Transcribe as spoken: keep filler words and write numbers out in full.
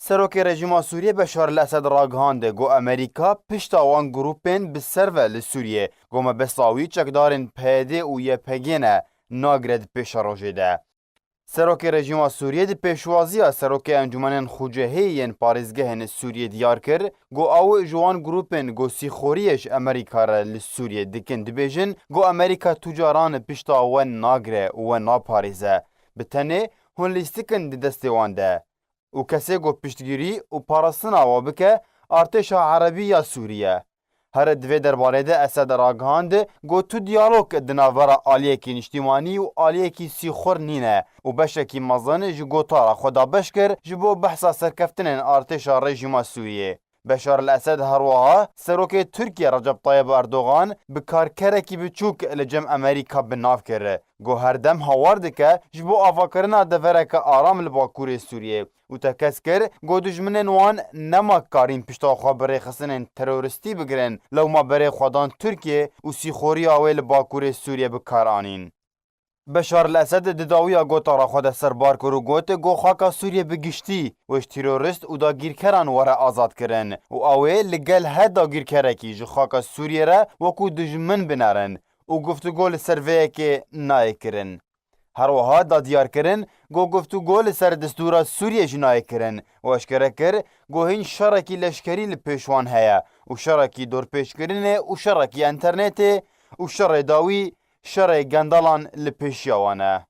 Serokê rejîma Sûriyê Beşar el Esed ragihand ku Amerîka pişta wan grûpên bi serve li Sûriyê, ku mebesta wî çekdarên P Y D û Y P G ne, nagire di pêşerojê de. Serokê rejîma Sûriyê di pêşwaziya Serokê Encûmenên Xucehê yên parêzgehên Sûriyê diyar kir, ku ew ji wan grûpên ku sîxoriyê ji Amerîka re li Sûriyê dikin dibêjin, ku Amerîka tu caran pişta we nagire û we naparêze. Bi tenê hûn lîstikin di destê wan de. Û kesê ku piştgirî û parastina we bike, artêşa erebî ya Sûrî ye. Here di vê derbarê de Esed ragihand, ku tu diyalog di navbera aliyekî niştîmanî û aliyekî sîxur nîne û beşekî mezin ji gotara xwe dabeş kir ji bo behsa serkeftinên artêşa rejîma Sûriyê. Beşar el Esed her wiha serokê Tirkiye Recep Tayyip Erdogan bi karkerekî biçûk li cem Amerîka bi nav kir, ku her dem hawar dike ji bo avakirina devereke aram li Bakurê Sûriyê û tekez kir, ku dijminên wan nema karîn pişta xwe bi rêxistinên teroristî bigirin, lewma berê xwe dan Tirkiye û sîxoriya wê li Bakurê Sûriyê bi kar anîn. Beşar el Esed di dawiya gotara xwe de serbar kir û got, ku xaka Sûriyê bi giştî wê ji terorist û dagîrkeran were azadkirin û ew ê li gel her dagîrkerekî ji xaka Sûriyê re wekû dijmin binerin û guftûgo li ser vê yekê nayê kirin. Her wiha da diyar kirin, ku guftûgo li ser destûra Sûriyê jî nayê kirin û eşkere kir, ku hîn şerekî leşkerî li pêş wan heye û şerekî dorpêçkirinê û şerekî enternetê û şerê dawî, şerê gendalan li pêşiya wan e.